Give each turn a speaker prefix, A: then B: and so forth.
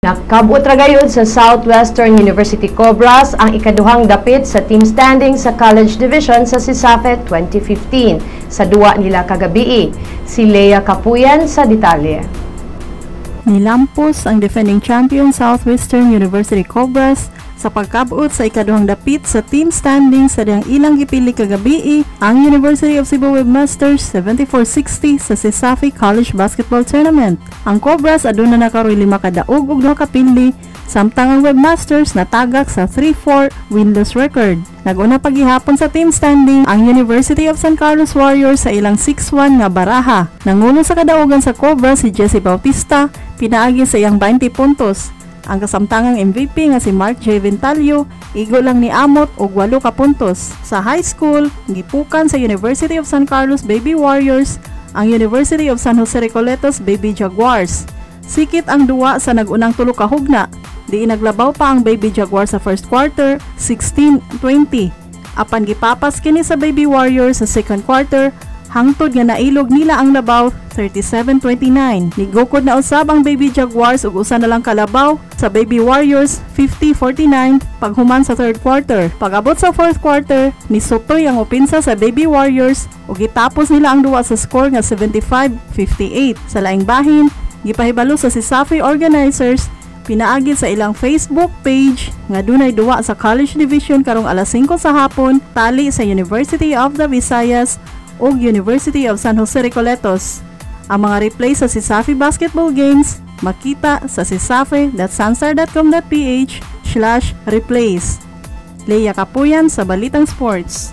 A: Nakabot ra gayud sa Southwestern University Cobras ang ikaduhang dapit sa team standing sa College Division sa CESAFI 2015 sa duwa nila kagabii. Si Lea Capuyan sa detalye.
B: Nilampos ang defending champion Southwestern University Cobras sa pagkabot sa ikaduhang dapit sa team standing sa dihang ilang gipili kagabii ang University of Cebu Webmasters 74-60 sa CESAFI College Basketball Tournament. Ang Cobras aduna na karoy lima ka daog ug duha ka pildi, samtang ang Webmasters natagak sa 3-4 winless record. Nag-una pagihapon sa team standing ang University of San Carlos Warriors sa ilang 6-1 nga baraha. Nangulo sa kadaugan sa Cobras si Jesse Bautista pinaagi sa iyang 20 puntos. Ang kasamtangang MVP nga si Mark J. Ventalio igo lang ni amot og 8 ka puntos. Sa high school, gipukan sa University of San Carlos Baby Warriors ang University of San Jose Recoletos Baby Jaguars. Sikit ang duwa sa nag-unang tulo ka hugna. Diin naglabaw pa ang Baby Jaguars sa first quarter, 16-20. Apan gipapas kini sa Baby Warriors sa second quarter hangtod nga nailog nila ang labaw 37-29. Nigukod na usab ang Baby Jaguars ug usa na lang kalabaw sa Baby Warriors 50-49 paghuman sa third quarter. Pag-abot sa fourth quarter, nisutoy ang opensa sa Baby Warriors ug gitapos nila ang duwa sa score nga 75-58. Sa laing bahin, gipahibalo sa CESAFI organizers pinaagi sa ilang Facebook page nga dunay duwa sa College Division karong alas 5 sa hapon tali sa University of the Visayas ug University of San Jose Recoletos. Ang mga replay sa CESAFI basketball games makita sa cesafi.sunstar.com.ph/replays. Leia Kapuyan sa Balitang Sports.